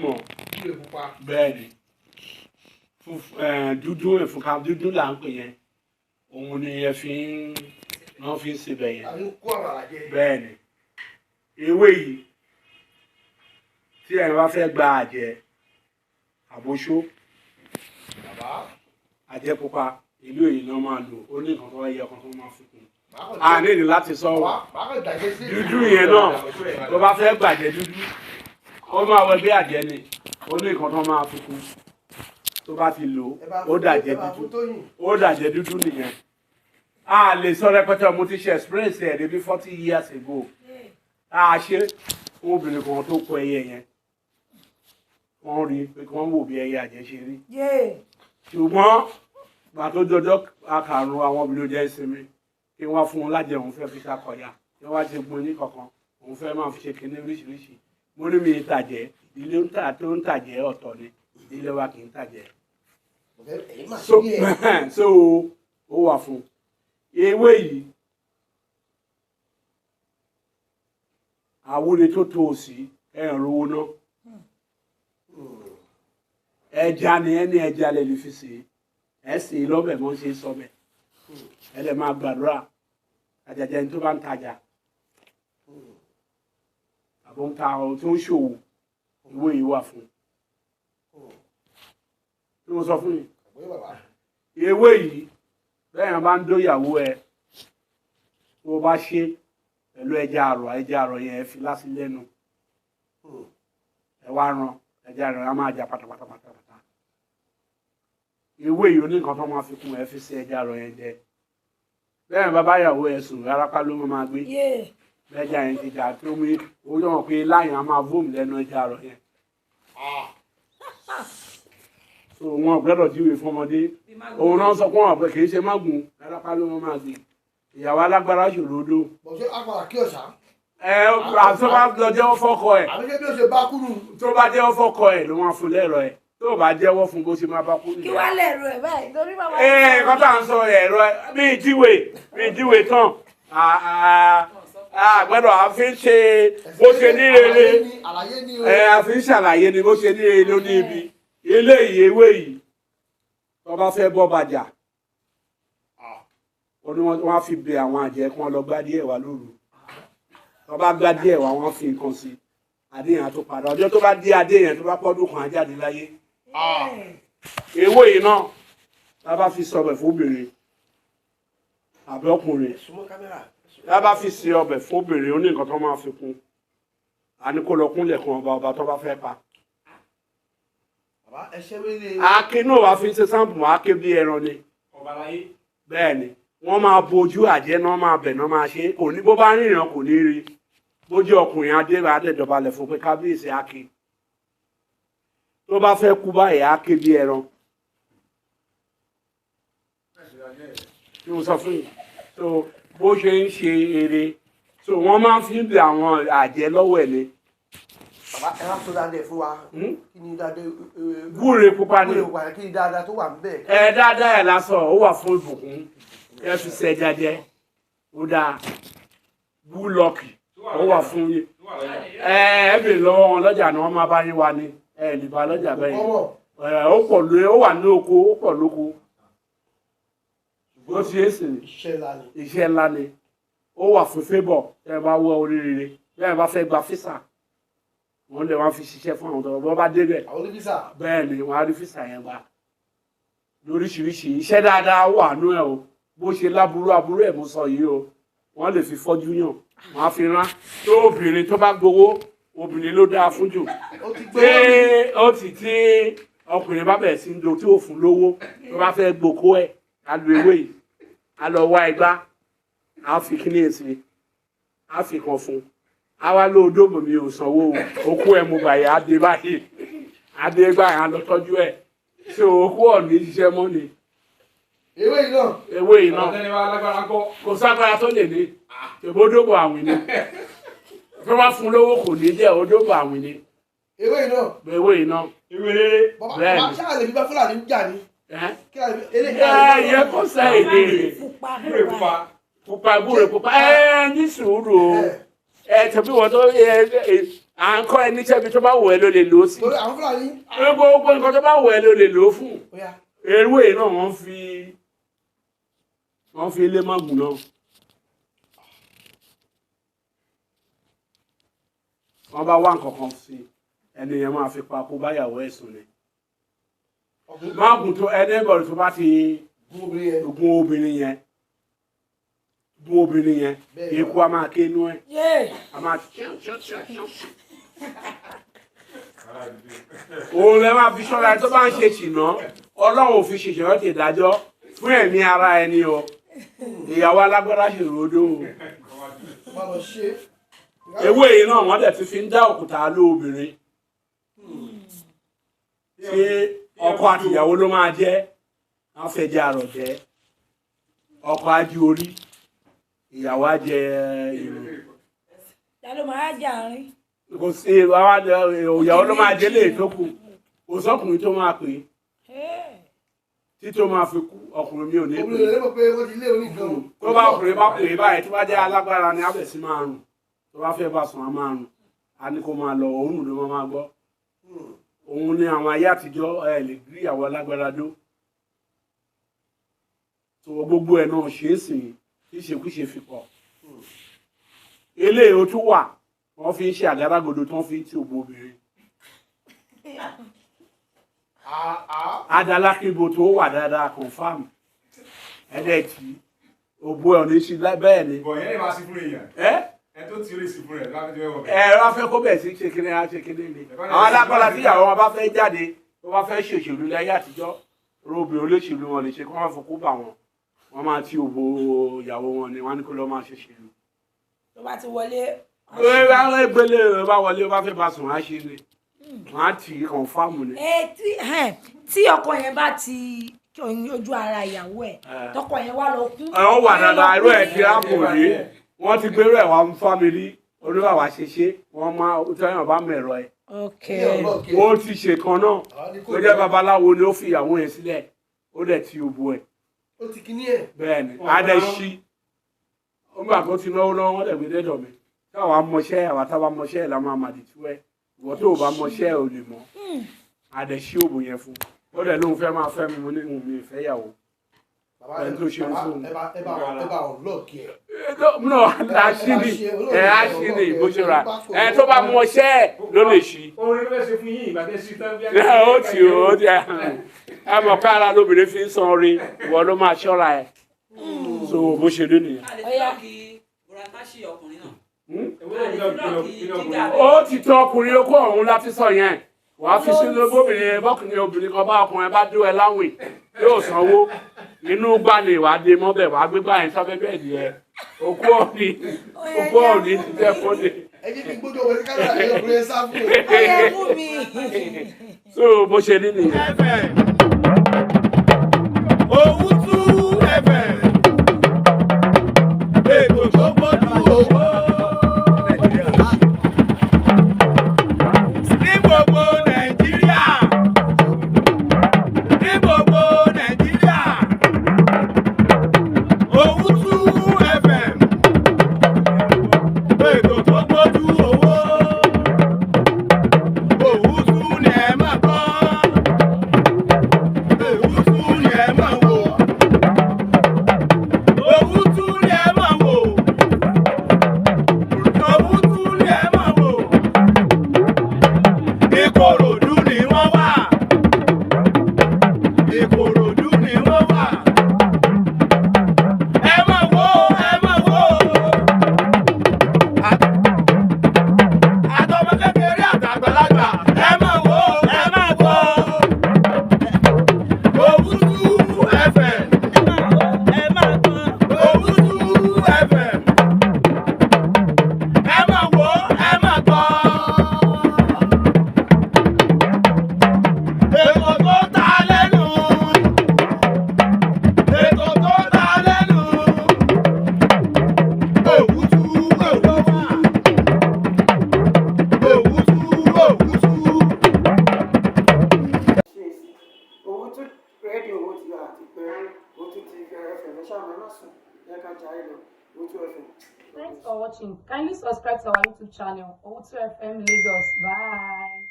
mọ̀. Gúre pupa. Bẹ́ẹ̀ ni, dúdú ẹ̀fúnka dúdú là ń pè yẹn, òun ni ẹ fi ń wọ́n fi ń sebẹ̀ yẹn. Àbí kó àmàlà jẹ. Bẹ́ẹ̀ ni, ewé yìí, tí ẹ bá fẹ́ gba àjẹ́ àbóṣó, Bàbá. àjẹ́ pupa, ìlú èyí náà máa lò. Ó ní nǹkan tó yẹ kan tó máa fi kún. Màá kàn A nílò láti sọ ọ́. Màá kàn dàgé sí. Dúdú yẹn náà, tó bá fẹ́ gbàjẹ́ dúdú, ó máa wọ bí àjẹ́ ni. Ó ní nǹkan tó máa fi kún, tó bá ti lò Ẹ bá ó dàjẹ́ ẹ bá fún dúdú. Tóyìn. Ó dàjẹ́ dúdú nìyẹn. A lè sọ rẹpẹtẹ. Mo ti ṣe experience ẹ̀ débi 40 years ago. A ṣe fún obìnrin kan tó kọ ẹyẹ yẹn, wọ́n rí pé kí wọ́n wò bí ẹyẹ àjẹ́ ṣe rí, ṣùgbọ́n gbà tó dọjọ́ akàrún, àwọn obìnrin ò jẹ́ ìsinmi kí wọ́n fún un lájẹ. Òun fẹ́ fi ṣàkọyà kí wọ́n ṣe gbọ́n ní kankan, òun fẹ́ máa fi ṣe kinní oríṣiríṣi. Mo ní mi tàjẹ́, ìdílé ń tà tó ń tàjẹ́ ọ̀tọ̀ ni, ìdílé wa kì í tàjẹ́. Èyí mà So sí ẹ̀. So ó wà fún ewé yìí, àwúre tó tó òsì ẹ̀ ń rówó ná. Ẹja ni ẹ ní, ẹja lè fi sè é, ẹ sì lọ́bẹ̀ mọ́ ṣe sọbẹ̀, ẹ lè máa gbàdúrà. Àjàjà ẹni tó bá ń tajà àbọ̀ ń ta ọ tó ń ṣòwò, ìwé yìí wà fún tí mo sọ fún yìí. Àgbọ̀yé bàbá. Ewé yìí, bẹ́ẹ̀ yẹn bá ń dóyàwó ẹ, tó o bá ṣe pẹ̀lú ẹja àrọ̀, ẹja àrọ̀ yẹn, ẹ fi lásì lẹ́nu, ẹ wá ran ẹja àrọ̀ yẹn, á máa jà pátápátá pátápátá. Ewé yìí, ó ní nǹkan tó máa fi kún, ẹ fi sí ẹja àrọ̀ yẹn jẹ. Bẹ́ẹ̀ bá báyàwó ẹ sùn, rárápá ló máa gbé. Bẹ́ẹ̀ja yẹn ti dà tó mi, ó yọ̀ wọ́n pé láyìn á máa vóòmù lẹ́nu ẹja àrọ̀ yẹn. So wọn ò gbọ́dọ̀ jíwèé fún ọmọdé. Òun náà sọ pé wọn pé kì í ṣe mágùn, rárápá ló máa gbé. Ìyàwó alágbára ṣòro dó. Bọ̀ ṣé apàdà kí ọ̀sà. Ẹ àti tó bá lọ jẹ́wọ́ fọ́kọ ẹ̀. Àbí ṣé bí ó ṣe bá kúrú. Tó bá jẹ́wọ́ fọ́kọ ẹ̀ ló máa fún lẹ́rọ ẹ̀, tó bá jẹ́wọ́ fún, bó ṣe máa bá kú Kí nìyẹn. wàá lẹ̀rù ẹ̀ báyìí torí bàbá. Ẹ kọ́ tá à ń sọ ẹ̀rọ mi ìjíwèé mi ìjíwèé tán àgbẹ̀dọ̀ àfi ń ṣe bó ṣe ní rere. Àlàyé ni o. Ẹ àfi ń ṣàlàyé ni bó ṣe ní rere ló ní ibi eléyìí. Ewé yìí, tó bá fẹ́ bọ́ bàjà, ó ní wọ́n á fi bẹ àwọn àjẹ́ kí wọ́n lọ gbá díẹ̀ wá lóru. Tó bá gbá díẹ̀ wá, wọ́n fi nǹkan sí adé yẹn, á tó padà. Ọjọ́ tó bá dé adé yẹn, tó bá pọ́dún kan, á jáde láyé. Ewé yìí náà, tá a bá fi sọbẹ̀ fóbìnrin àbí ọkùnrin, Súnmọ́ kámẹ́rà. tá a bá fi ṣe ọbẹ̀ fóbìnrin, ó ní nǹkan tó máa fi kún. A ní kó lọ kúnlẹ̀ kan ọba, ọba tó bá fẹ́ pa. Bàbá, ẹ ṣẹ́ wẹ́lẹ̀. Akin náà wàá fi ṣe sample mọ́ ake bí ẹran ni. Ọba láyé. Bẹ́ẹ̀ ni, wọ́n máa bojú àjẹ́ náà, máa bẹ̀ náà, máa ṣe é. Kò ní bó bá rìnrìn, kò ní rí bójú ọkùnrin adé adẹ́dọ̀balẹ̀ fún pé kábíyèsí akin tó bá fẹ́ kú báyìí, ake bí ẹran tí mo sọ fún yìí. So bó ṣe ń ṣe eré, so wọ́n máa ń fi bẹ àwọn àjẹ́ lọ́wọ́ ẹ̀ ni. Bàbá, ẹ wá sọ dáadáa fún wa. Hmm? Kí ni dáadáa? Gúre pupa ni. Gúre pupa, kí ni dáadáa tó wà níbẹ̀? Ẹ dáadáa ẹ lásán, ó wà fún ìbùkún, ẹ fi ṣẹja jẹ, ó dáa. Búlọ̀kì, ó wà fún yín. Ẹ ẹ bèrè lọ́wọ́ wọn lọ́jà ni wọ́n máa bá yín wá ní. Ẹ lè bá lọ́jà bẹ́ẹ̀. Kọ́mọ̀. Ẹ ó pọ̀ lé, ó wà ní oko, ó pọ̀ lóko bó ṣe é sìn. Iṣẹ́ ńlá ni. Iṣẹ́ ńlá ni. Ó wà fún favour. Ẹ bá wọ oríire, ẹ bá fẹ́ gba visa, wọ́n lè wọ́n fi ṣiṣẹ́ fún àwọn tó wọ́n bá débẹ̀. Àwọn onífísà. Bẹ́ẹ̀ ni, wọ́n á rí visa yẹn gbà lóríṣiríṣi. Iṣẹ́ dáadáa wà nú ẹ̀ o. Bó ṣe láburú, aburú ẹ̀ mo sọ yìí o. Wọ́n lè fi fọ́jú yàn, wọ́n á fi rán tó obìnrin tó bá gbowó. Obìnrin ló dáa fún jù. Ó ti Tí gbé. ó ti tí ọkùnrin bá bẹ̀rẹ̀ sí ń do tí ò fún lówó, tó bá fẹ́ gboko ẹ̀, á lu ewé yìí, á lọ wá igbá, á fi kíní èsì, á fi kan fún un, á wá lóòdòbò mi ò sanwó o, okú ẹ̀ mo bàyà, á dé báyìí, á dé báyìí, á lọ tọ́jú ẹ̀ ṣé okú ọ̀ní ṣiṣẹ́ mọ́ ni. Ewé yìí náà. Ewé yìí náà. Ọ̀tẹ́ni wa lágbára kọ́. Kò ságbára tó lè ní ṣèbódòbò àwìn ni. Tó bá fún lówó, kò ní jẹ́ odòbò àwìn ni. Ewé yìí náà. Ewé yìí náà. Ewé rere. Bàbá, Bẹ́ẹ̀ni. bàbá, ṣáà lè fi bá Fúlàní ń jà ní. Ẹ́ Kí a lè fi eléyìí. ẹ yẹ kó sẹ́yìn ní Pupa. Gúre pupa. Pupa, gúre pupa, ẹ ní sùúrù o. Ẹ tẹ̀bí wọn tó ẹ ẹ À ń kọ́ ẹ níṣẹ́ bí tó bá wù ẹ́ ló lè lò ó sí. Torí àwọn Fúlàní. Gbogbo nǹkan tó bá wù ẹ́ ló lè lò ó fún. Ó yá. Ewé náà wọ́n fi ilé mágùn náà. Wọ́n bá wá nǹkan kan sí ẹni yẹn máa fi pa kó báyàwó ẹ̀ sùn ni. Ọkùnrin Mágùn tó ẹni bọ̀dọ̀ tó bá ti gún obìnrin yẹn. gún obìnrin yẹn, gún obìnrin yẹn, Bẹ́ẹ̀. eku a máa ké inú ẹ̀, Yé. a máa òun lè máa fi ṣọ́ra. Ẹni tó bá ń ṣe ṣìnà, Ọlọ́run ò fi ṣèṣe ti dájọ́ fún ẹ̀mí ara ẹni o. Ìyàwó alágbára ṣe ròdó o. Má lọ ṣe. Ewé yìí náà wọ́n dẹ̀ ti fi ń dá òkúta lé obìnrin tí ọkọ àtìyàwó ló máa jẹ́. Wọ́n fẹ́ jẹ́ àròjẹ́, ọkọ á jí orí, ìyàwó á jẹ ìrù. Ta ló máa jà rín? Kò sí ìyàwó ló máa jẹ léè tó kù. Kò sọkùnrin tó máa pè é tí tó máa fi kú. Ọkùnrin mi ò ní pè Obìnrin é. rẹ̀ mọ̀ pé wọ́n ti lé oníkan. Tó bá ọkùnrin bá pè é báyìí, tó bá jẹ́ alágbára ni, á bẹ̀ sí máa rùn. Tó bá fẹ́ bá sùn, á máa rùn, á ní kó máa lọ, òórùn ló máa gbọ́. Òun ni àwọn ayé àtijọ́ ẹ lè rí ìyàwó alágbára dó tó gbogbo ẹ̀ náà ṣe é sìn tí ìṣekúṣe fi pọ̀. Eléyìí ó tún wà, wọ́n fi ń ṣe àgádágodo tó ń fi ń tí òbò obìnrin. Adalákìbo tó wà dáadáa, confam ẹ̀ẹ́dẹ̀ẹ̀tì òbò ẹ̀ ò ní sí bẹ́ẹ̀ ni. Bọ̀ yẹn lè máa sí fún èèyàn. Ẹ́ Ẹ tó tí ó lè sí fún rẹ̀ láti fi wọ̀ bẹ̀. Ẹ wá fẹ́ kó bẹ̀ sí ṣe kíní, á ṣe kíní ni. Àwọn alágbára tí ìyàwó wọn bá fẹ́ jáde, tó bá fẹ́ ṣòṣèlú láyé àtijọ́, róbìn olóṣèlú wọn lè ṣe kó wọn fòkú bà wọn, wọn máa ti òbò ìyàwó wọn ni wọn ní kó lọ máa ṣòṣèlú. Tó bá ti wọlé. Ẹ bá gbélé, ẹ bá wọlé, ó bá fẹ́ bá sùn, á ṣe ni wọn á tì í confam ni. Ẹ tí ẹn, tí ọkọ yẹn bá ti ojú ara ìyàwó ẹ, tọkọ yẹn wá lọ kú. Ẹ ó wà dáadáa, irú ẹ̀ ti ráàpù rí. Wọ́n ti gbérú ẹ̀ wá fún fámìlì oníwàwá ṣe ṣe wọ́n máa tẹ́yàn bá mẹ̀rọ ẹ̀. Ó ti ṣe kan náà tó jẹ́ babaláwo ni, ó fi ìyàwó yẹn sílẹ̀, ó dẹ̀ ti òbò ẹ̀. Ó ti kíní ẹ̀. Bẹ́ẹ̀ ni, adẹ́sí nígbà tó ti náwó náà, wọ́n dẹ̀ gbé dẹ́dọ̀ mi. Táwa mọṣẹ́, àwa táwa mọṣẹ́ ẹ̀ la máa màdì tú ẹ̀. Ìwọ tó o bá mọṣẹ́ ẹ̀ ò lè mọ̀. Adẹ́sí òbò yẹn fún, ó dẹ̀ lóun fẹ́ máa fẹ́ mi. Mo ní ìhùn mi ìfẹ́ yàwó. Bàbá, Ẹni tó ṣe ń fún un. ẹ bá unlock ẹ̀. No, aṣíní ẹ, aṣíní bó ṣe rà ẹ, tó bá mọṣẹ́ ẹ̀ ló lè ṣí. Orin ló fẹ́ ṣe fún yín ìgbà tẹ́ sí tán bí. Ẹ ó ti ó ti ẹ mọ̀ pé ara lóbìnrin fi ń san orin, ìwọ ló máa ṣọ́ra ẹ̀. So bó ṣe rí nìyẹn. A lè fi lọ́ọ̀kì burakashi ọkùnrin náà. Ó ti tọ ọkùnrin okó ọ̀hún láti sọ yẹn, wàá fi sínú bóbìnrin bọ́kùnrin obìnrin kan bá ọkùnrin bá dúró ẹ láwìn yóò sanwó inú gbani, wàá dé mọ́bẹ̀, wàá gbégbá yẹn sábẹ́ bẹ́ẹ̀ ni ẹ okó ọ̀ní, okó ọ̀ní ti jẹ́ fóde. Ẹ jẹ́ kí n gbójú ọwọ́ sí kámẹ́rà ẹ̀, ọkùnrin ẹ sá fún un. Ó yẹ mú mi. So bó ṣe rí nìyẹn. Owutu FM, ètò tó gbójú owó. Ní gbogbo Nàìjíríà, ní gbogbo Nàìjíríà, Owutu FM, ètò tó gbójú owó. Owutu ni ẹ máa gbọ́. watching. Kindly subscribe to our YouTube channel, Owutu FM Lagos. Bye.